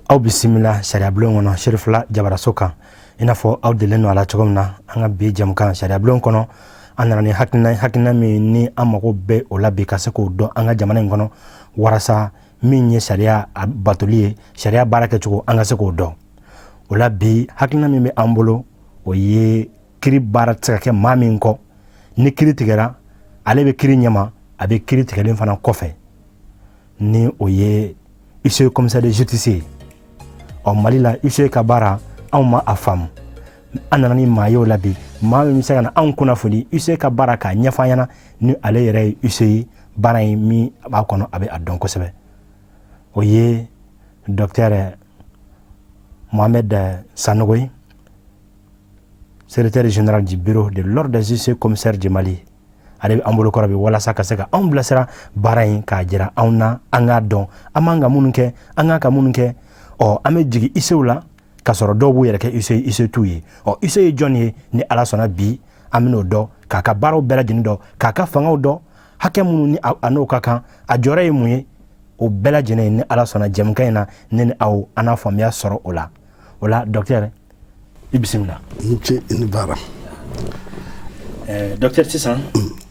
Aw bisimila sariyabulon kɔnɔ Serifila jabaraso kan. I n'a fɔ aw delilen don a la cogo min na, an ka bi jɛmukan sariyabulon kɔnɔ, an nana ni hakilina ye, hakilina min ni an mago bɛ o la bi ka se k'o dɔn an ka jamana in kɔnɔ, walasa min ye sariya a batoli ye, sariya baara kɛcogo, an ka se k'o dɔn. O la bi, hakilina min bɛ an bolo, o ye kiri baara tɛ se ka kɛ maa min kɔ. Ni kiri tigɛra, ale bɛ kiri ɲɛma, a bɛ kiri tigɛlen fana kɔfɛ, ni o ye huissier commissaire de justice ye. Ɔ, Mali la, huissier ka baara, anw ma a faamu. An nana ni maa ye o la bi, maa min bɛ se ka na anw kunnafoni huissier ka baara k'a ɲɛfɔ an ɲɛna, ni ale yɛrɛ ye huissier ye, baara in min b'a kɔnɔ, a bɛ a dɔn kosɛbɛ. O ye docteur Mohamed Sanogo ye, secrétaire général du bureau de l'ordre des huissiers commissaires du Mali. Ale bɛ an bolo kɔrɔ bi walasa ka se ka anw bilasira baara in, k'a jira anw na, an k'a dɔn an man ka minnu kɛ, an k'a ka minnu kɛ. Ɔ, an bɛ jigin huissier la k'a sɔrɔ dɔw b'u yɛrɛ kɛ huissier, huissier t'u ye. Ɔ, huissier ye jɔn ye? Ni Ala sɔnna, bi an bɛn'o dɔn, k'a ka baaraw bɛɛ lajɛlen dɔn, k'a ka fangaw dɔn, hakɛ minnu ni a n'o ka kan, a jɔyɔrɔ ye mun ye, o bɛɛ lajɛlen, ni Ala sɔnna, jɛmukan in na, ne ni aw, an n'a faamuya sɔrɔ o la. O la, docteur, i bisimila. I ce, i ni baara. Docteur, sisan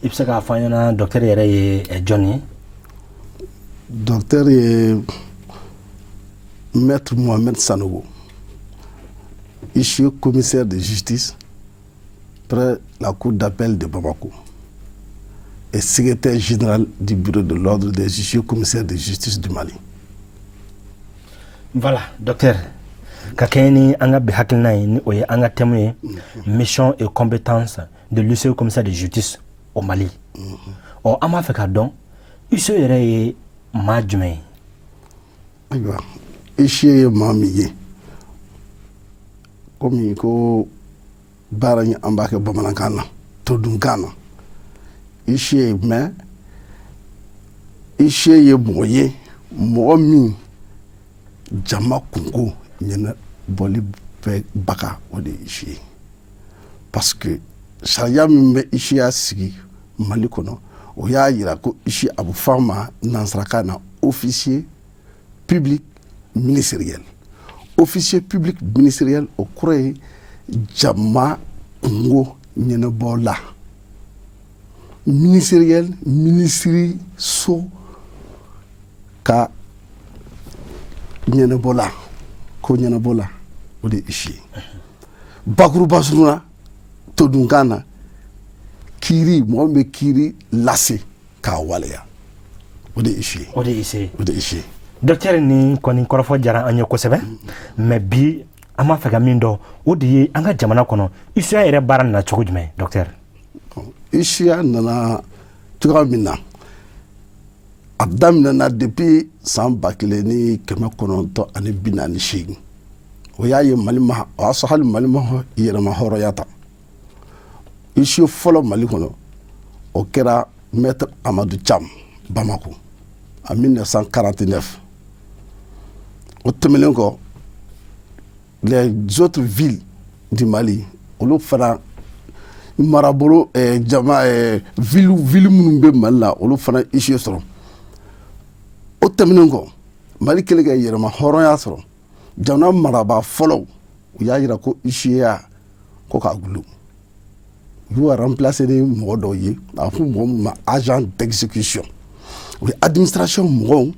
i bɛ se k'a fɔ an ɲɛna, docteur yɛrɛ ye jɔn ye? Docteur ye maître Mohamed Sanogo, huissier commissaire de justice près la cour d'appel de Bamako et secrétaire général du bureau de l'ordre des huissiers commissaires de justice du Mali. Voilà, docteur, ka kɛɲɛ ni an ka bi hakilina ye, ni o ye an ka thème ye, mission et compétence de l'huissier commissaire de justice au Mali. Ɔ, an b'a fɛ k'a dɔn, huissier yɛrɛ ye maa jumɛn ye? Ayiwa, huissier ye maa min ye, komi ko baara in an b'a kɛ bamanankan na, todunkan na, huissier, mais huissier ye mɔgɔ ye, mɔgɔ min jama kunko ɲɛnabɔli bɛ baga, o de ye huissier ye. Parce que sariya min bɛ huissier sigi Mali kɔnɔ, o y'a yira ko huissier, a bɛ fɔ a ma nansarakan na officier public ministériel. Officier public ministériel, o kɔrɔ ye jama kungo ɲɛnabɔla, ministériel, minisiri so ka ɲɛnabɔla, ko ɲɛnabɔla, o de ye huissier ye. Bakuruba surunna todunkan na, kiiri, mɔgɔ min bɛ kiiri lase k'a waleya, o de ye huissier ye. O de ye huissier ye. O de ye huissier ye. Docteur, ni kɔni kɔrɔfɔ diyara an ye kosɛbɛ, mais bi an b'a fɛ ka min dɔn, o de ye an ka jamana kɔnɔ, huissier yɛrɛ baara nana cogo jumɛn, docteur? Huissier nana cogoya min na, a daminɛna depuis san 1948. O y'a ye Mali ma, o y'a sɔrɔ hali Mali ma yɛrɛma hɔrɔnya ta. Huissier fɔlɔ Mali kɔnɔ, o kɛra maître Amadu Thiam Bamako en 1949. O tɛmɛnen kɔ, les autres villes du Mali, olu fana marabolo jama ville minnu bɛ Mali la, olu fana huissier sɔrɔ. O tɛmɛnen kɔ, Mali kɛlen ka yɛrɛma hɔrɔnya sɔrɔ, jamana marabaa fɔlɔw, u y'a yira ko huissier ko k'a gulon, u y'u remplacer ni mɔgɔ dɔw ye, a fɔ mɔgɔ min ma agent d'exécution. O ye administration mɔgɔw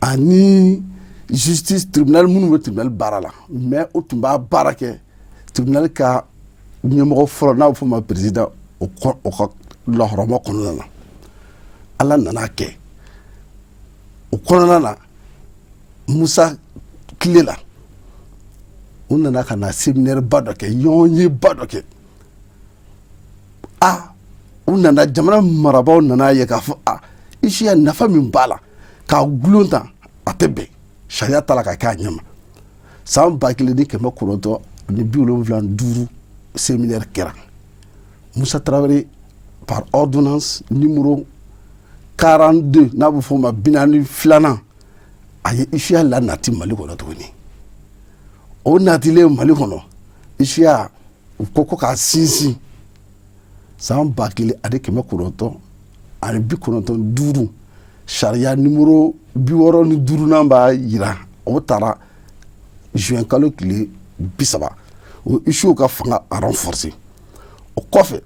ani justice, tribunal, minnu bɛ tribunal baara la. Mais o tun b'a baara kɛ tribunal ka ɲɛmɔgɔ fɔlɔ, n'a bɛ fɔ o ma président, o ka lahɔrɔma kɔnɔna na. Ala nana kɛ, o kɔnɔna na, Musa tile la, u nana ka na séminaire ba dɔ kɛ, ɲɔgɔnyeba dɔ kɛ. A u nana, jamana marabaaw nana ye k'a fɔ a huissier nafa min b'a la k'a gulon tan, a tɛ bɛn sariya ta la ka kɛ a ɲɛma. San 1975, séminaire kɛra. Musa Tarawele, par ordonnance numéro 42, n'a bɛ fɔ o ma 42nan, a ye huissier la nati Mali kɔnɔ tuguni. O natilen Mali kɔnɔ, huissier, u ko ko k'a sinsin. San 1995, sariya numéro 65nan b'a yira, o taara. juin kalo tile 30, o huissier ka fanga renforcer. O kɔfɛ,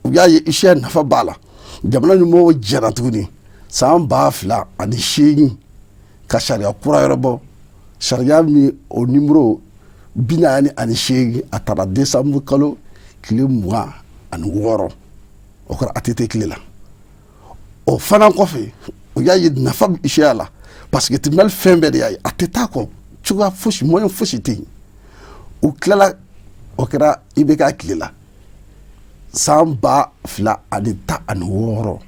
u y'a ye huissier nafa b'a la. Jamana ɲɛmɔgɔw jɛra tuguni san 2008 ka sariya kura yɔrɔ bɔ, sariya min o numéro 48, a taara décembre kalo tile 26, o kɛra ATT tile la. O fana kɔfɛ, u y'a ye nafa bɛ huissier la, parce que tribunal fɛn bɛɛ de y'a ye, a tɛ taa kɔ cogoya fosi, moyen fosi tɛ yen. U tilala, o kɛra IBK tile la, san 2016.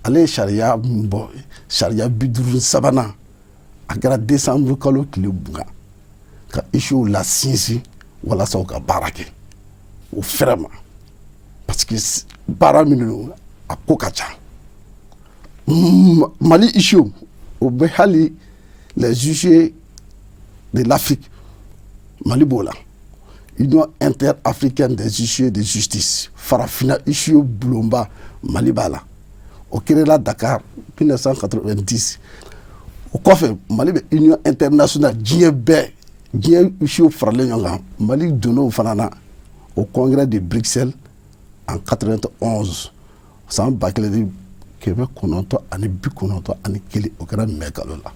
Ale ye sariya min bɔ, sariya 53nan, a kɛra décembre kalo tile 20, ka huissier la sinsin walasa u ka baara kɛ o fɛrɛ ma, parce que baara min don, a ko ka ca. Mali huissier, o bɛ hali les huissiers de l'Afrique, Mali b'o la, Union interafricaine des huissiers de justice, farafinna huissier bulonba, Mali b'a la. O créera Dakar 1990. O kɔfɛ, Mali bɛ Union internationale, diɲɛ bɛɛ, diɲɛ huissier faralen ɲɔgɔn kan, Mali donn'o fana na au congrès de Bruxelles en 91, san 1991, o kɛra mai kalo la.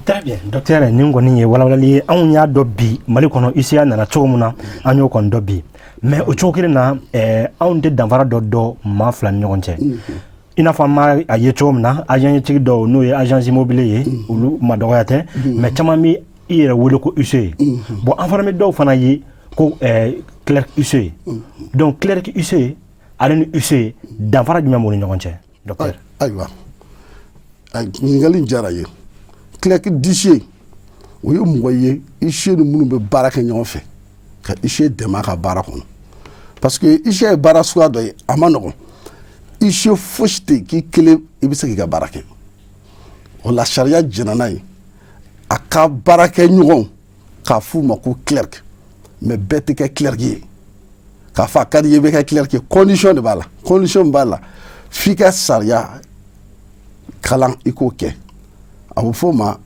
Très bien, docteur, nin kɔni ye walawalali ye. Anw y'a dɔn bi Mali kɔnɔ huissier nana cogo min na, an y'o kɔni dɔn bi. Mais o cogo kelen na, anw tɛ danfara dɔ dɔn maa fila ni ɲɔgɔn cɛ. I n'a fɔ an b'a a ye cogo min na, agent tigi dɔw, n'o ye agence immobilier ye, olu ma dɔgɔya tɛ, mais caman bɛ i yɛrɛ wele ko huissier ye. Bon, an fana bɛ dɔw fana ye ko clerc huissier. Donc clerc huissier ale ni huissier, danfara jumɛn b'u ni ɲɔgɔn cɛ, docteur? Ayiwa, ɲininkali in diyara n ye. Clerc d'huissier, o ye mɔgɔ ye huissier ni minnu bɛ baara kɛ ɲɔgɔn fɛ ka huissier dɛmɛ a ka baara kɔnɔ, parce que huissier ye baara suguya dɔ ye, a ma nɔgɔn. Huissier fosi tɛ yen k'i kelen i bɛ se k'i ka baara kɛ. O la, sariya jɛnna n'a ye a ka baarakɛ ɲɔgɔn k'a f'u ma ko clerc. Mais bɛɛ tɛ kɛ clerc ye k'a fɔ a ka di i ye i bɛ kɛ clerc ye. Condition de b'a la, condition b'a la, f'i ka sariya kalan, i k'o kɛ, a bɛ f'o ma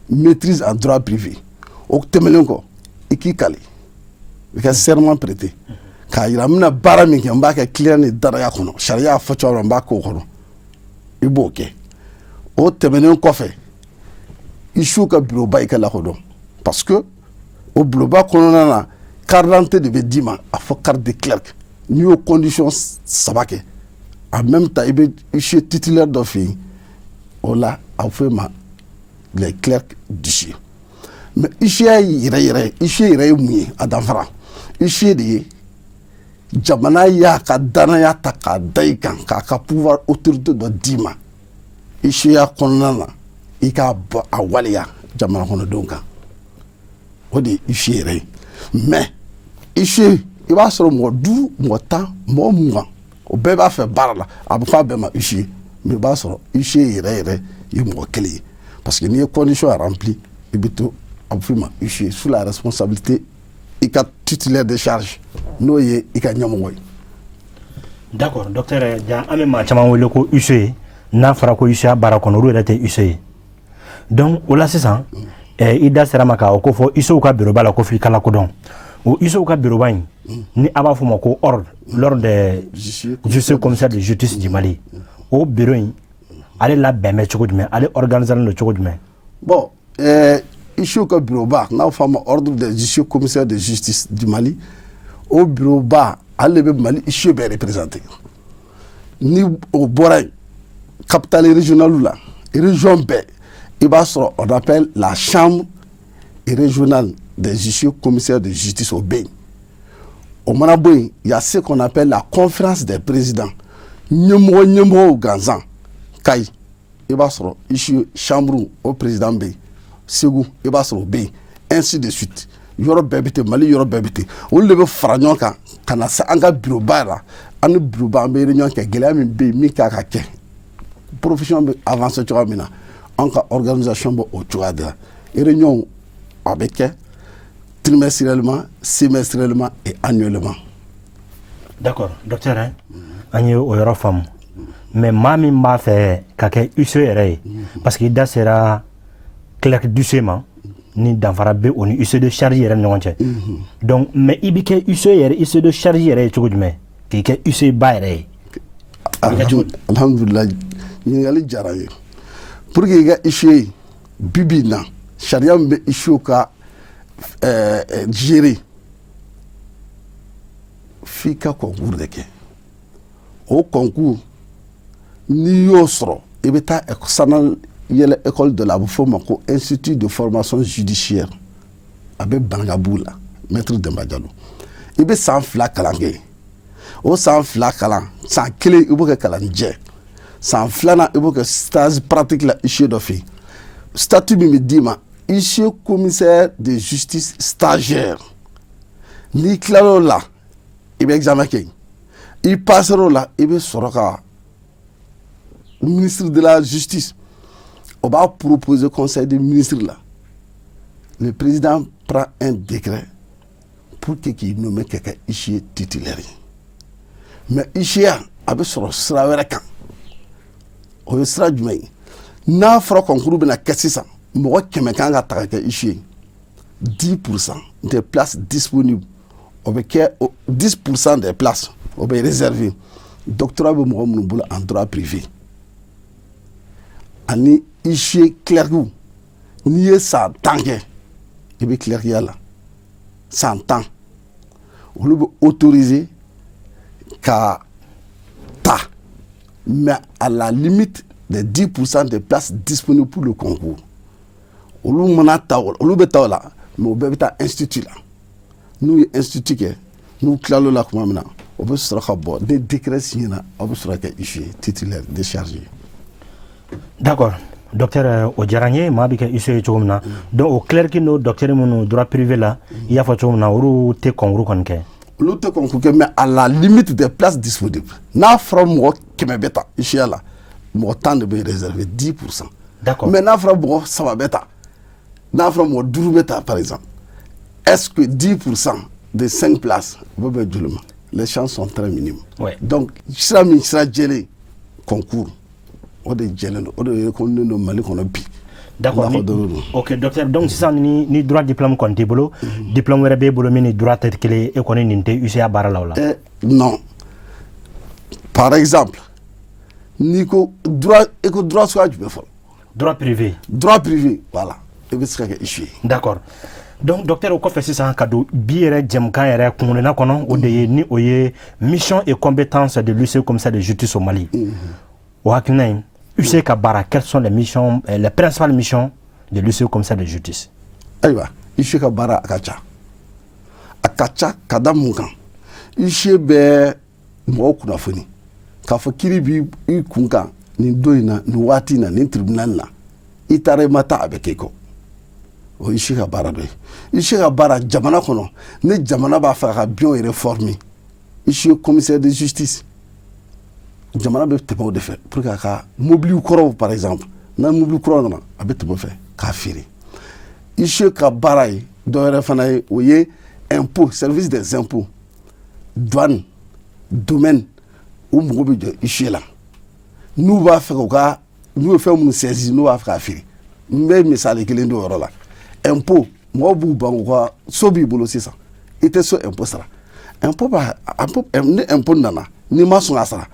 maîtrise en droit privé. O tɛmɛnen kɔ, i k'i kali, i ka serment prêter k'a yira n bɛna baara min kɛ, n b'a kɛ client ni danaya kɔnɔ, sariya y'a fɔ cogo min na, n b'a k'o kɔnɔ, i b'o kɛ. O tɛmɛnen kɔfɛ, huissier ka bureauba, i ka lakodɔn, parce que o bureauba kɔnɔna na, carte d'identité de bɛ d'i ma, a fɔ carte de clerc. N'i y'o condition saba kɛ, en même temps i bɛ huissier titulaire dɔ fɛ yen, o la a bɛ fɔ e ma les clercs d'huissier. Mais huissier yɛrɛ yɛrɛ, huissier yɛrɛ ye mun ye? A danfara, huissier de ye jamana y'a ka danaya ta k'a da i kan, k'a ka pouvoir, autorité dɔ d'i ma huissier kɔnɔna na, i k'a bɔ a waleya jamana kɔnɔdenw kan, o de ye huissier yɛrɛ ye. Mais huissier, i b'a sɔrɔ mɔgɔ 5, mɔgɔ 10, mɔgɔ 20, o bɛɛ b'a fɛ baara la, a bɛ fɔ a bɛɛ ma huissier. Mais i b'a sɔrɔ huissier yɛrɛ yɛrɛ ye mɔgɔ kelen ye, parce que n'i ye condition rempli, i bɛ to, a bɛ f'i ma huissier sous la responsabilité i ka titulaire de charge, n'o ye i ka ɲɛmɔgɔ ye. D'accord, docteur. Ja an bɛ maa caman wele ko huissier. N'a fɔra ko huissier baara kɔnɔ, olu yɛrɛ tɛ huissier ye. Donc o la sisan, i da sera ma k'a ko fɔ huissier ka bureau ba la ko f'i ka lakodɔn. O huissier ka bureau ba in, ni a b'a fɔ o ma ko ordre, l'ordre des huissiers commissaires de justice du Mali, o bureau in, ale labɛn bɛ cogo jumɛn? Ale organisé don cogo jumɛn? Bon, huissier ka bureau ba, n'a fɔ a ma ordre des huissiers commissaires de justice du Mali, o bureau ba, ale de bɛ Mali huissier bɛɛ représenté. Ni o bɔra yen, capitale régionale la, région bɛɛ, i b'a sɔrɔ on appelle la chambre régionale des huissiers commissaires de justice, o bɛ yen. O mana bɔ yen, il y a ce qu'on appelle la conférence des présidents, ɲɛmɔgɔ ɲɛmɔgɔw gansan. Kayi, i b'a sɔrɔ huissier chambre o président bɛ yen. Segu, i b'a sɔrɔ o bɛ yen, ainsi de suite. Yɔrɔ bɛɛ bɛ ten, Mali yɔrɔ bɛɛ bɛ ten. Olu de bɛ fara ɲɔgɔn kan ka na se an ka bureau ba la. An ni bureau ba, an bɛ réunion kɛ, gɛlɛya min bɛ yen, min kan ka kɛ, profession bɛ avancer cogoya min na, an ka organisation bɛ o cogoya de la. Réunion a bɛ kɛ trimestriellement, semestriellement et annuellement. D'accord, docteur, hein? An ye o yɔrɔ faamu. Mais maa min b'a fɛ ka kɛ huissier yɛrɛ ye, parce que i da sera clerc d'huissier ma, Ni danfara bɛ o ni huissier de charge yɛrɛ ni ɲɔgɔn cɛ. Donc, mais i bɛ kɛ huissier yɛrɛ, huissier de charge yɛrɛ ye cogo jumɛn k'i kɛ huissier ba yɛrɛ ye? Alhamdulilah, ɲininkali diyara n ye. Pour que i ka huissier ye, bi bi in na, sariya min bɛ huissier ka gérer, f'i ka concours de kɛ. O concours, n'i y'o sɔrɔ, i bɛ taa sanna yɛlɛ école dɔ la, a bɛ f'o ma ko Institut de formation judiciaire. A bɛ Bangabugu la, Maître Demba Diallo. I bɛ san 2 kalan kɛ. O san 2 kalan, san kelen i b'o kɛ kalanjɛ, san filanan i b'o kɛ stage pratique la huissier dɔ fɛ yen. Statut min bɛ d'i ma, huissier commissaire de justice stagiaire. N'i tilal'o la, i bɛ examen kɛ yen. I passer'o la, i bɛ sɔrɔ ka ministre de la Justice, o b'a proposer Conseil des ministres la. Le président prend un décret pour que k'i nommer ka kɛ huissier titulaire ye. Mais huissier, a bɛ sɔrɔ sira wɛrɛ kan. O ye sira jumɛn ye? N'a fɔra concours bɛna kɛ sisan, mɔgɔ 100 kan ka ta ka kɛ huissier ye, 10 % des places disponibles, o bɛ kɛ 10 % des places, o bɛ réserver doctorat bɛ mɔgɔ minnu bolo en droit privé ani huissier clerc. N'i ye san 10 kɛ, i bɛ clerc la san 10, olu bɛ autoriser ka ta, mais à la limite des 10 % des places disponibles pour le concours. Olu mana ta, olu bɛ ta o la, mais o bɛɛ bɛ taa institut la. N'u ye institut kɛ, n'u tilal'o la tuma min na, o bɛ sɔrɔ ka bɔ ni décret signé na, aw bɛ sɔrɔ ka kɛ huissier titulaire déchargé. D'accord, docteur, o diyara n ye. Maa bɛ kɛ huissier ye cogo min na, donc o clerc n'o docteur minnu droit privé la, i y'a fɔ cogo min na, olu tɛ concours kɔni kɛ? Olu tɛ concours kɛ, mais à la limite des places disponibles. N'a fɔra mɔgɔ 100 bɛ ta huissier la, mɔgɔ 10 de bɛ réservé, 10 %. Mais n'a fɔra mɔgɔ saba bɛ ta, n'a fɔra mɔgɔ duuru bɛ ta par exemple, est-ce que 10 % de 5 places o bɛ bɛn joli ma? Les chances sont très minimes. Donc sira min, sira jɛlen, concours, o de jɛlen don, o de reconnu don Mali kɔnɔ bi. D'accord. Ok, docteur, donc sisan ni droit diplôme kɔni t'i bolo, diplôme wɛrɛ b'e bolo min ni droit tɛ kelen ye, e kɔni nin tɛ huissier baara la o la? Eh, non. Par exemple, n'i ko droit, i ko droit suguya jumɛn fɔlɔ? Droit privé. Droit privé, voilà, i bɛ se ka kɛ huissier. D'accord. Donc docteur, o kɔfɛ sisan, ka don bi yɛrɛ jɛmukan yɛrɛ kunkurenna kɔnɔ, o de ye ni o ye mission et compétence de l'huissier commissaire de justice au Mali. O hakilina in, huissier ka baara, quelles sont les missions, les principales missions de l'huissier commissaire de justice? Ayiwa, huissier ka baara, a ka ca, a ka ca. Ka da mun kan? Huissier bɛ mɔgɔw kunnafoni k'a fɔ kiiri b'i i kun kan nin don in na, nin waati in na, nin tribunal na. I taara, i ma taa, a bɛ k'i kɔ. O ye huissier ka baara dɔ ye. Huissier ka baara jamana kɔnɔ, ni jamana b'a fɛ a ka biens réformer, huissier commissaire de justice, jamana bɛ tɛmɛ o de fɛ pour que a ka mobili kɔrɔw, par exemple, n'a mobili kuraw nana, a bɛ tɛmɛ o fɛ k'a feere. Huissier ka baara ye dɔ wɛrɛ fana ye, o ye impôt, service des impôts, douane, domaine, u mago bɛ jɔ huissier la n'u b'a fɛ k'u ka, n'u ye fɛn minnu saisi, n'u b'a fɛ k'a feere. N bɛ misali kelen d'o yɔrɔ la. Impôt, mɔgɔw b'u ban u ka so b'i bolo sisan, i tɛ so impôt sara. Impôt b'a impôt, ni impôt nana, n'i ma sɔn k'a sara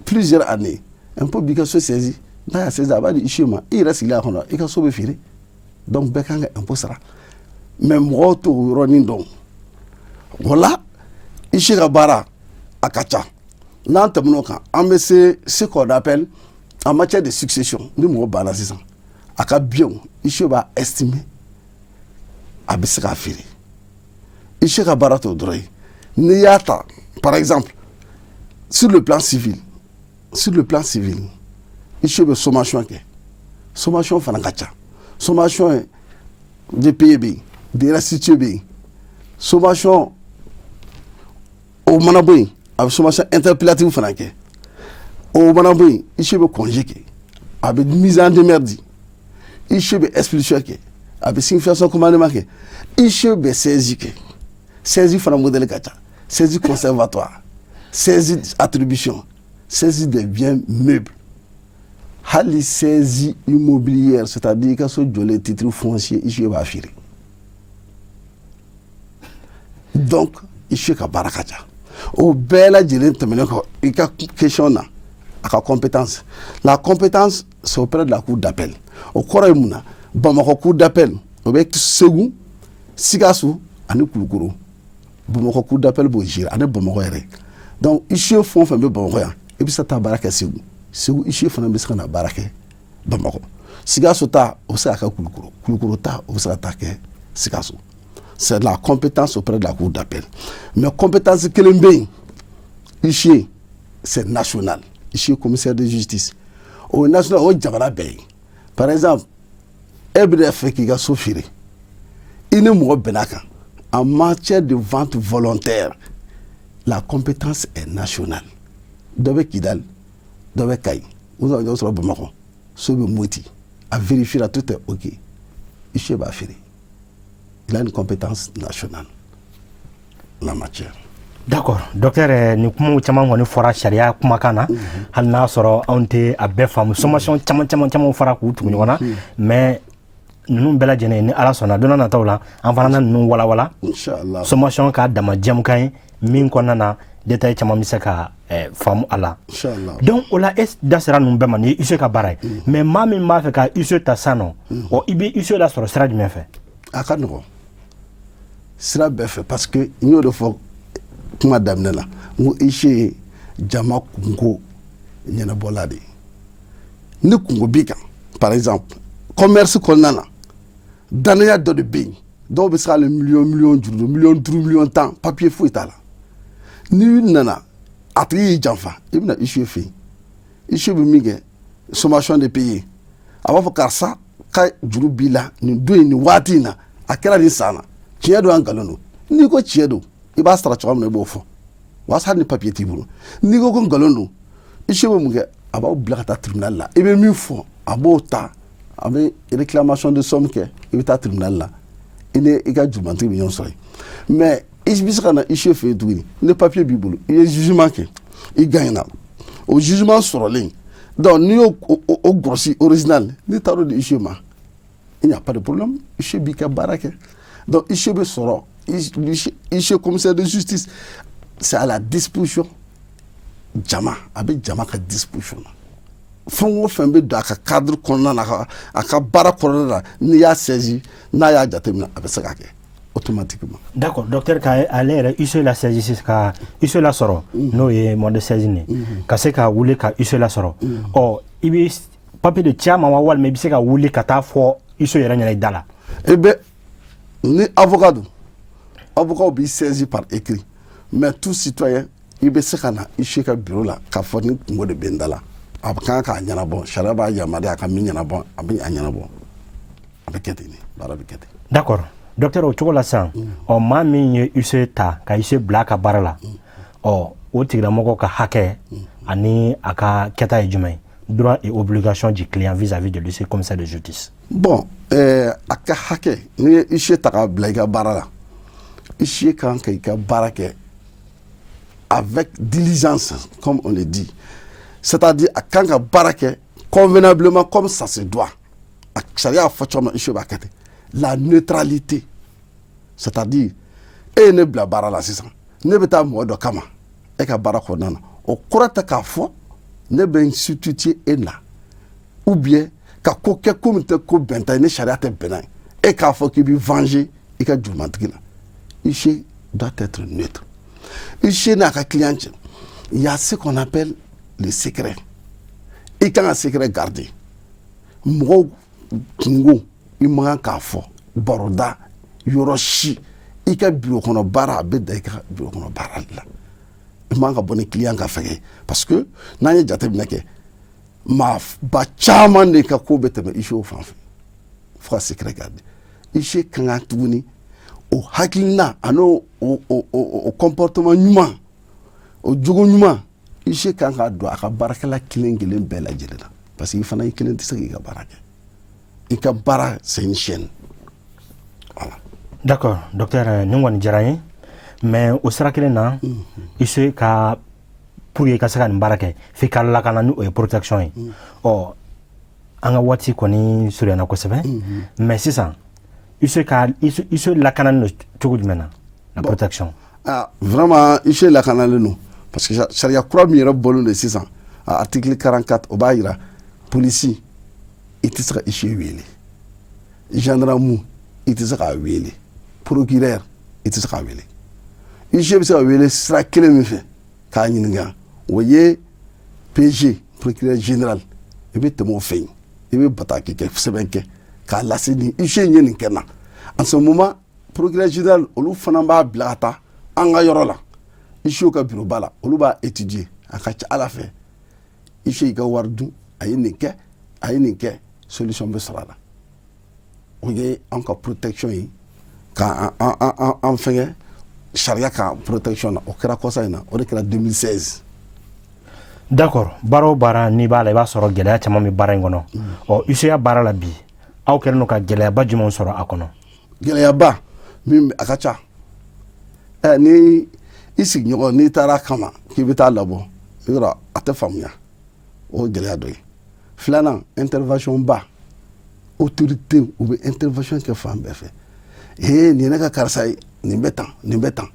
plusieurs années, impôt b'i ka so saisi. N'a y'a saisi, a b'a di huissier ma. I yɛrɛ sigilen a kɔnɔ, i ka so bɛ feere. Donc bɛɛ kan ka impôt sara, mais mɔgɔw t'o yɔrɔnin dɔn. O la, huissier ka baara, a ka ca. N'an tɛmɛn'o kan, an bɛ se ce qu'on appelle en matière de succession. Ni mɔgɔ banna sisan, a ka biens, huissier b'a estimer, a bɛ se k'a feere. Huissier ka baara t'o dɔrɔn ye. N'i y'a ta par exemple sur le plan civil, sur le plan civil, huissier bɛ sommation kɛ. Sommation fana ka ca. Sommation ye de payer bɛ yen, de restituer bɛ yen. Sommation o mana bɔ yen, a bɛ sommation interpellative fana kɛ. O mana bɔ yen, huissier bɛ congé kɛ, a bɛ mise en demeure di, huissier bɛ expulsion kɛ, a bɛ signification commandement kɛ, huissier bɛ saisie kɛ. Saisie fana modèle ka ca: saisie conservatoire, saisie attribution, saisie des biens meubles, hali saisie immobilière, c'est-à-dire i ka so jɔlen, titre foncier, huissier b'a feere. Donc huissier ka baara ka ca. O bɛɛ lajɛlen tɛmɛnen kɔ, i ka question na, a ka compétence, la compétence, c'est auprès de la cour d'appel. O kɔrɔ ye mun na? Bamakɔ cour d'appel, o bɛ Segu, Sikaso ani Kulukoro. Bamakɔ cour d'appel b'o gérer ani Bamakɔ yɛrɛ. Donc huissier fɛn o fɛn bɛ Bamakɔ yan, i bɛ se ka taa baara kɛ Segu. Segu huissier fana bɛ se ka na baara kɛ Bamakɔ. Sikaso ta, o bɛ se ka kɛ Kulukoro. Kulukoro ta, o bɛ se ka taa kɛ Sikaso. C'est la compétence auprès de la cour d'appel. Mais compétence kelen bɛ yen, huissier, c'est national. Huissier commissaire de justice, o ye national, o ye jamana bɛɛ ye. Par exemple, e bɛna fɛ k'i ka so feere, i ni mɔgɔ bɛnna kan en matière de vente volontaire, la compétence est nationale. Dɔ bɛ Kidali, dɔ bɛ Kayi, u bɛ ɲɔgɔn sɔrɔ Bamakɔ, so bɛ Moti, a vérifiera, tout est ok, huissier b'a feere. Il a une compétence nationale la matière. D'accord, docteur. Nin kumaw caman kɔni fɔra sariya kumakan na, hali n'a sɔrɔ anw tɛ a bɛɛ faamu. Sommation caman caman caman fɔra k'u tugu ɲɔgɔn na, mais ninnu bɛɛ lajɛlen, ni Ala sɔnna, don n'a nataw la, an fana na ninnu walawala. Inchallah. Sommation k'a dama jɛmukan ye min kɔnɔna na, détail caman bɛ se ka faamu a la. Inchallah. Donc o la, e da sera ninnu bɛɛ ma, nin ye huissier ka baara ye. Mais maa min b'a fɛ ka huissier ta sisan nɔ, ɔ, i bɛ huissier lasɔrɔ sira jumɛn fɛ? A ka nɔgɔn sira bɛɛ fɛ, parce que n y'o de fɔ kuma daminɛ la, n ko huissier ye jama kunko ɲɛnabɔla de ye. Ni kunko b'i kan, par exemple commerce kɔnɔna na, danaya dɔ de bɛ yen, dɔw bɛ se k'ale miliyɔn miliyɔn juru don, miliyɔn 5, miliyɔn 10, papier foyi t'a la. N'i nana, a tigi y'i janfa, i bɛna huissier fɛ yen. Huissier bɛ min kɛ, sommation de payer. A b'a fɔ karisa ka juru b'i la nin don in, nin waati in na, a kɛra nin san na, tiɲɛ don, an nkalon don? N'i ko tiɲɛ don, i b'a sara cogoya min na, i b'o fɔ. O y'a sɔrɔ hali ni papier t'i bolo. N'i ko ko nkalon don, huissier bɛ mun kɛ? A b'aw bila ka taa tribunal la. I bɛ min fɔ, a b'o ta, a bɛ réclamation de somme kɛ, i bɛ taa tribunal la, i ni i ka jurumantigi bɛ ɲɔgɔn sɔrɔ yen. Mais i bɛ se ka na huissier fɛ yen tuguni ni papier b'i bolo, i ye jugement kɛ, i gagnera. O jugement sɔrɔlen, donc n'i y'o o gosi original, n'i taara o di huissier ma, il n'y a pas de problème, huissier b'i ka baara kɛ. Donc huissier bɛ sɔrɔ, huissier commissaire de justice, c'est à la disposition jama, a bɛ jama ka disposition na. Fɛn o fɛn bɛ don a ka cadre kɔnɔna na, a ka baara kɔnɔna na, n'i y'a saisi, n'a y'a jateminɛ, a bɛ se ka kɛ automatiquement. D'accord, docteur. Ka ale yɛrɛ huissier la saisi, ka huissier la sɔrɔ, n'o ye moyen de saisine ye, ka se ka wuli ka huissier la sɔrɔ, ɔ, i bɛ papier de ci a ma wa, walima i bɛ se ka wuli ka taa fɔ huissier yɛrɛ ɲɛna i da la? I bɛ ni avocat don, avocat b'i saisi par écrit, mais tout citoyen, i bɛ se ka na huissier ka bureau la k'a fɔ ni kungo de bɛ n da la, a kan k'a ɲɛnabɔ, sariya b'a yamaruya a ka min ɲɛnabɔ, a bɛ a ɲɛnabɔ. A bɛ kɛ ten de, baara bɛ kɛ ten. D'accord, docteur. O cogo la sisan, ɔ, maa min ye huissier ta ka huissier bila a ka baara la, ɔ, o tigilamɔgɔ ka hakɛ ani a ka kɛta ye jumɛn ye? Droit et obligation du client vis-à-vis de l'huissier commissaire de justice. Bon, a ka hakɛ, n'i ye huissier ta k'a bila i ka baara la, huissier kan ka i ka baara kɛ avec diligence, comme on le dit, c'est-à-dire a kan ka baara kɛ convenablement, comme ça se doit. A sariya y'a fɔ cogo min na, huissier b'a kɛ ten. La neutralité, c'est-à-dire e ye ne bila baara la sisan, ne bɛ taa mɔgɔ dɔ kama e ka baara kɔnɔna na, o kɔrɔ tɛ k'a fɔ ne bɛ n substituer e la ou bien ka ko kɛ ko min tɛ ko bɛnta ye, ni sariya tɛ bɛn n'a ye, e k'a fɔ k'i bɛ venger i ka jurumantigi la. Huissier doit être neutre. Huissier n'a ka client cɛ, il y a ce qu'on appelle le secret. I kan ka secret garder. Mɔgɔw kungo, i man kan k'a fɔ baroda yɔrɔ si. I ka bureau kɔnɔ baara, a bɛ dan i ka bureau kɔnɔ baara de la. I man ka bɔ ni client ka fɛngɛ, parce que n'an ye jateminɛ kɛ, maa ba caman de ka ko bɛ tɛmɛ huissier fan fɛ. Fo ka secret garder. Huissier kan ka tuguni o hakilina ani o comportement ɲuman, o jogo ɲuman, huissier kan ka don a ka baarakɛla kelen kelen bɛɛ lajɛlen na, parce que i fana, i kelen tɛ se k'i ka baara kɛ. I ka baara, c'est une chaîne, voilà. D'accord, docteur. Nin kɔni diyara n ye. Mais o sira kelen na, huissier ka, pour que i ka se ka nin baara kɛ, f'i ka lakana, ni o ye protection ye. Ɔ, an ka waati kɔni surunyana kosɛbɛ, mais sisan huissier ka huissier lakanani don cogo jumɛn na, La protection. Ah, vraiment, huissier lakanalen don, parce que sariya kura min yɛrɛ bɔlen don sisan, a article 44, o b'a yira polisi, i tɛ se ka huissier wele, gendarme, i tɛ se k'a wele, procureur, i tɛ se k'a wele. Huissier bɛ se ka wele sira kelen min fɛ k'a ɲininka, o ye PG, procureur général. I bɛ tɛmɛ o fɛ yen, i bɛ bataki kɛ, sɛbɛn kɛ k'a lase nin huissier in ye nin kɛ n na. En ce moment, procureur général, olu fana b'a bila ka taa an ka yɔrɔ la, huissier ka bureau ba la, olu b'a étudier. A ka ca ala fɛ, huissier y'i ka wari dun, a ye nin kɛ, a ye nin kɛ, solution bɛ sɔrɔ a la. O ye an ka protection ye, ka an fɛngɛ sariya ka protection na. O kɛra kɔsa in na, o de kɛra 2016. D'accord. Baara o baara n'i b'a la, i b'a sɔrɔ gɛlɛya caman bɛ baara in kɔnɔ. Ɔ, huissier baara la bi, aw kɛlen don ka gɛlɛyaba jumɛnw sɔrɔ a kɔnɔ? Gɛlɛyaba min a ka ca ɛ, ni i sigiɲɔgɔn, n'i taara kama k'i bɛ taa labɔ yɔrɔ, a tɛ faamuya, o ye gɛlɛya dɔ ye. Filanan, intervention ba, autorité u bɛ intervention kɛ fan bɛɛ fɛ. Ee, nin ye ne ka karisa ye, nin bɛ tan, nin bɛ tan,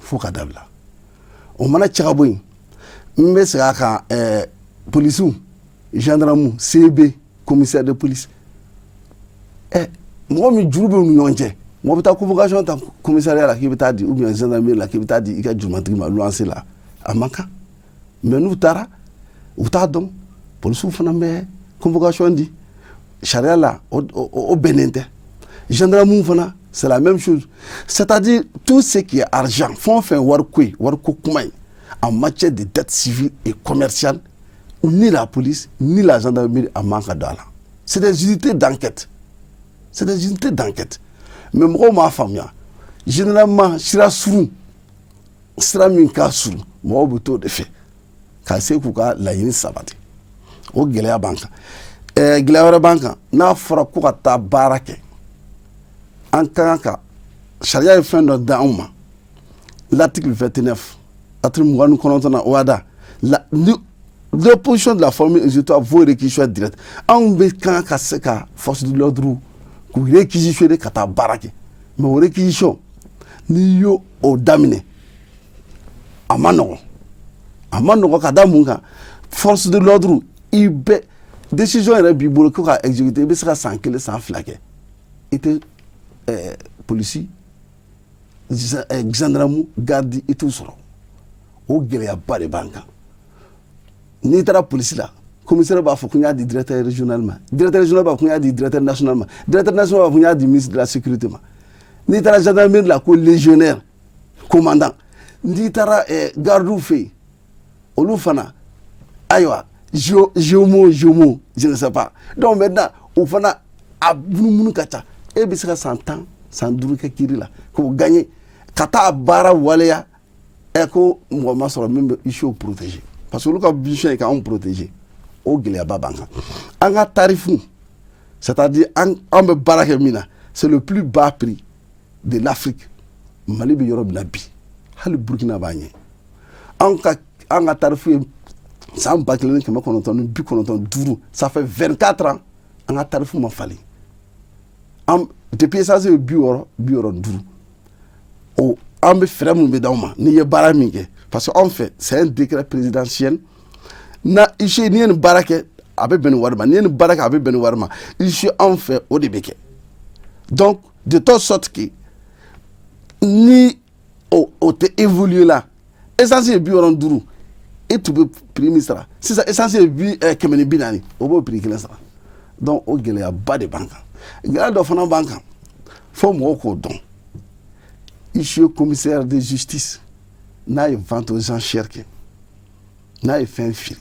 fo ka dabila. O mana cɛ ka bɔ yen, n bɛ segin a kan, polisiw, gendarme, CB, commissaire de police, mɔgɔ min juru bɛ u ni ɲɔgɔn cɛ, mɔgɔ bɛ taa convocation ta commissariat la k'i bɛ taa di, ou bien gendarmerie la k'i bɛ taa di i ka jurumatigi ma luwanse la, a man kan. Mais n'u taara, u t'a dɔn, polisiw fana bɛ convocation di. Sariya la, o bɛnnen tɛ. Gendarme fana, c'est la même chose. C'est-à-dire, tout ce qui est argent, fɛn o fɛn wariko ye, wariko kuma ye, en matière de dette civile et commerciale, ni la police ni la gendarmerie, a man ka don a la. C'est des unités d'enquête, c'est des unités d'enquête. Mais mɔgɔw m'a faamuya. Généralement, sira surun, sira min ka surun, mɔgɔw bɛ t'o de fɛ ka se k'u ka laɲini sabati. O gɛlɛya b'an kan. Gɛlɛya wɛrɛ b'an kan, n'a fɔra ko ka taa baara kɛ, an ka kan ka, sariya ye fɛn dɔ d'anw ma, l'article 29, article 29 na, o y'a da la ni l'opposition de la formule exécutoire vaut réquisition directe. Anw bɛ kan ka se ka force de l'ordre k'u réquisitionner ka taa baara kɛ. Mais o réquisition, n'i y'o o daminɛ, a ma nɔgɔn, a ma nɔgɔn. Ka da mun kan? Force de l'ordre, i bɛ décision yɛrɛ b'i bolo ko ka exécuter, i bɛ se ka san 1, san 2 kɛ, i tɛ polisi, gendarme, garde, i t'u sɔrɔ. O gɛlɛyaba de b'an kan. N'i taara polisi la, commissaire b'a fɔ ko n y'a di directeur régional ma, directeur régional b'a fɔ ko n y'a di directeur national ma, directeur national b'a fɔ ko n y'a di ministre de la Sécurité ma. N'i taara gendarmerie la, ko légionnaire commandant. N'i taara garde fɛ yen, olu fana, ayiwa, géomo géomo, je ne sais pas. Donc maintenant, o fana a munumunu ka ca. E bɛ se ka san 10, san 5 kɛ kiiri la k'o gagner, ka taa baara waleya, ɛ, ko mɔgɔ ma sɔrɔ min bɛ huissier protéger, parce que olu ka mission ye k'anw protéger. O gɛlɛyaba b'an kan. An ka tarif, c'est-à-dire an bɛ baara kɛ min na, c'est le plus bas prix de l'Afrique. Mali bɛ yɔrɔ min na bi, hali Burukina b'an ɲɛ. An ka tarif ye san 1995, ça fait 24 ans, an ka tarif ma falen. An depuis essence ye 60, 65, o an bɛ fɛɛrɛ mun bɛ d'aw ma n'i ye baara min kɛ, parce que anw fɛ, c'est un décret présidentiel na. Huissier, n'i ye nin baara kɛ, a bɛ bɛn nin wari ma, n'i ye nin baara kɛ, a bɛ bɛn nin wari ma. Huissier, anw fɛ, o de bɛ kɛ. Donc de telle sorte que ni o tɛ évoluer la, essence ye 65, e tun bɛ prix min sara, sisan essence ye bi 140, o b'o prix kelen sara. Donc o gɛlɛyaba de b'an kan. Gɛlɛya dɔ fana b'an kan, fo mɔgɔw k'o dɔn: huissier commissaire de justice, n'a ye vente aux enchères kɛ, n'a ye fɛn feere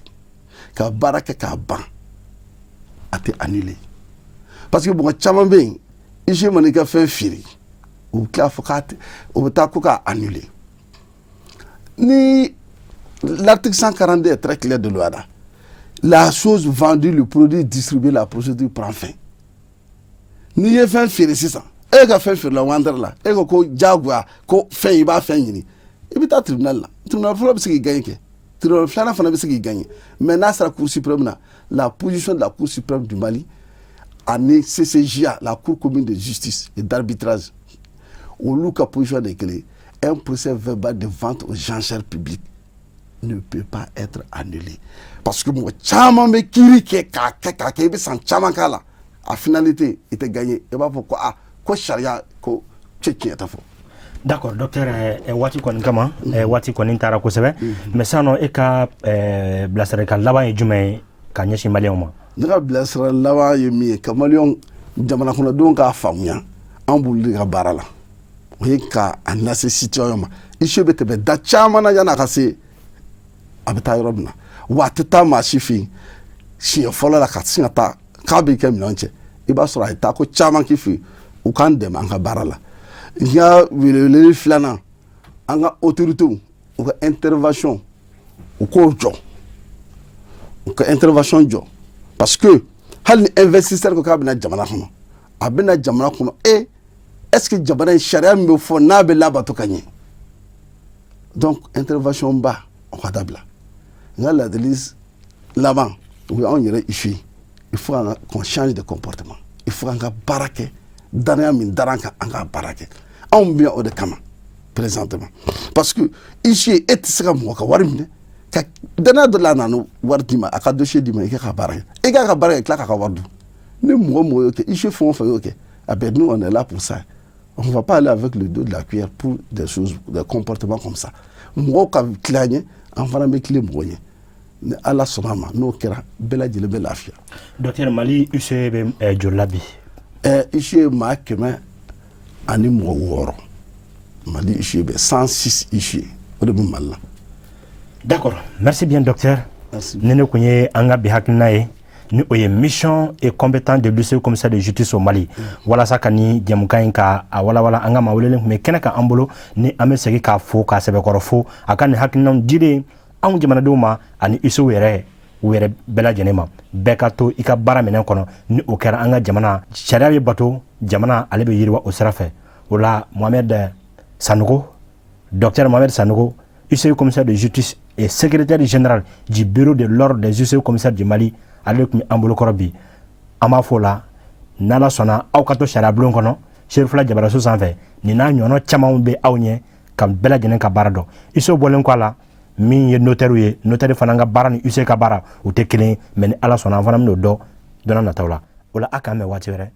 ka baara kɛ k'a ban, a tɛ annuler. Parce que mɔgɔ caman bɛ yen, huissier mana i ka fɛn feere, u bɛ tila fɔ k'a tɛ, o bɛ taa ko k'a annuler. Ni l'article 142 est très clair de l'OHADA: la chose vendue, le produit distribué, la procédure prend fin. N'i ye fɛn feere sisan, e ka fɛn feere la wantɛrɛ la, e ko ko diyagoya ko fɛn i b'a fɛn ɲini, i bɛ taa tribunal la. Tribunal fɔlɔ bɛ se k'i gagner kɛ, tribunal filanan fana bɛ se k'i gagner. Mais n'a sera Cour suprême na, la position de la Cour suprême du Mali ani CCJA, la Cour commune de justice et d'arbitrage, olu ka position de ye kelen ye. Un procès verbal de vente aux enchères publiques ne peut pas être annulé, parce que mɔgɔ caman bɛ kiiri kɛ k'a kɛ k'a kɛ, i bɛ san caman k'a la, a finalité i tɛ gagner. I b'a fɔ ko aa, ko sariya ko cɛ tiɲɛ tɛ fɔ. D'accord, docteur, waati kɔni kama, waati kɔni taara kosɛbɛ, mais sisan nɔ, e ka bilasiralikan laban ye jumɛn ye ka ɲɛsin maliyɛnw ma? Ne ka bilasira laban ye min ye ka maliyɛnw, jamana kɔnɔdenw k'a faamuya, an b'olu de ka baara la, o ye ka a lase citoyen ma. Huissier bɛ tɛmɛ da caman na yan'a ka se a bɛ taa yɔrɔ min na, wa a tɛ taa maa si fɛ yen siɲɛ fɔlɔ la ka sin ka taa k'a b'i kɛ minɛn cɛ. I b'a sɔrɔ a ye taa ko caman k'i fɛ yen. U k'an dɛmɛ an ka baara la. N ka weleweleli filanan, an ka autorités, u ka intervention, u k'o jɔ, u ka intervention jɔ, parce que hali ni investisseur ko k'a bɛna jamana kɔnɔ, a bɛna jamana kɔnɔ, e est ce que jamana in sariya min bɛ fɔ n'a bɛ labato ka ɲɛ? Donc intervention ba, o ka dabila. N ka ladili laban, o ye anw yɛrɛ huissier, il faut qu'on change de comportement. Il faut an ka baara kɛ, danaya min dara an kan, an ka baara kɛ. Anw bɛ yan o de kama présentement, parce que huissier, e tɛ se ka mɔgɔ ka wari minɛ ka danaya dɔ la, a nana wari d'i ma, a ka dossier d'i ma, i ka baara kɛ, i k'a ka baara kɛ, tila k'a ka wari dun. Ni mɔgɔ mɔgɔ y'o kɛ, huissier fɛn o fɛn y'o kɛ, ah ben, nous, on est là pour ça. On ne va pas aller avec le dos de la cuillère pour des choses, des comportements comme ça. Mɔgɔw ka tila ɲɛ, an fana bɛ tilen mɔgɔ ɲɛ. Ni Ala sɔnna a ma, n'o kɛra, bɛɛ lajɛlen bɛ lafiya. Docteur, Mali huissier bɛ joli la bi? Huissier maa 106, Mali huissier bɛ 106 huissier, o de bɛ Mali la. D'accord, merci bien, docteur. Merci. Ni ne kun ye an ka bi hakilina ye, ni o ye mission et compétence de l'huissier commissaire de justice au Mali. Walasa ka ni jɛmukan in ka a walawala, an ka maa welelen tun bɛ kɛnɛ kan an bolo, ni an bɛ segin k'a fo, k'a sɛbɛkɔrɔ fo a ka nin hakilinaw dilen anw jamanadenw ma, ani huissier yɛrɛ, u yɛrɛ bɛɛ lajɛlen ma. Bɛɛ ka to i ka baara minɛn kɔnɔ. Ni o kɛra, an ka jamana sariya bɛ bato, jamana ale bɛ yiriwa o sira fɛ. O la, Mohamed Sanogo, docteur Mohamed Sanogo, huissier commissaire de justice et secrétaire général du bureau de l'ordre des huissiers commissaires du Mali, ale tun bɛ an bolokɔrɔ bi. An b'a fɔ o la, n'Ala sɔnna, aw ka to sariya bulon kɔnɔ, Serifula jabaraso sanfɛ. Nin n'a ɲɔgɔnna camanw bɛ aw ɲɛ ka bɛɛ lajɛlen ka baara dɔn. Huissier bɔlen kɔ a la, min ye notaire ye, notaire fana ka baara ni huissier ka baara, u tɛ kelen ye, mais ni Ala sɔnna, an fana bɛn'o dɔn don nataw la. O la, a k'an bɛn waati wɛrɛ.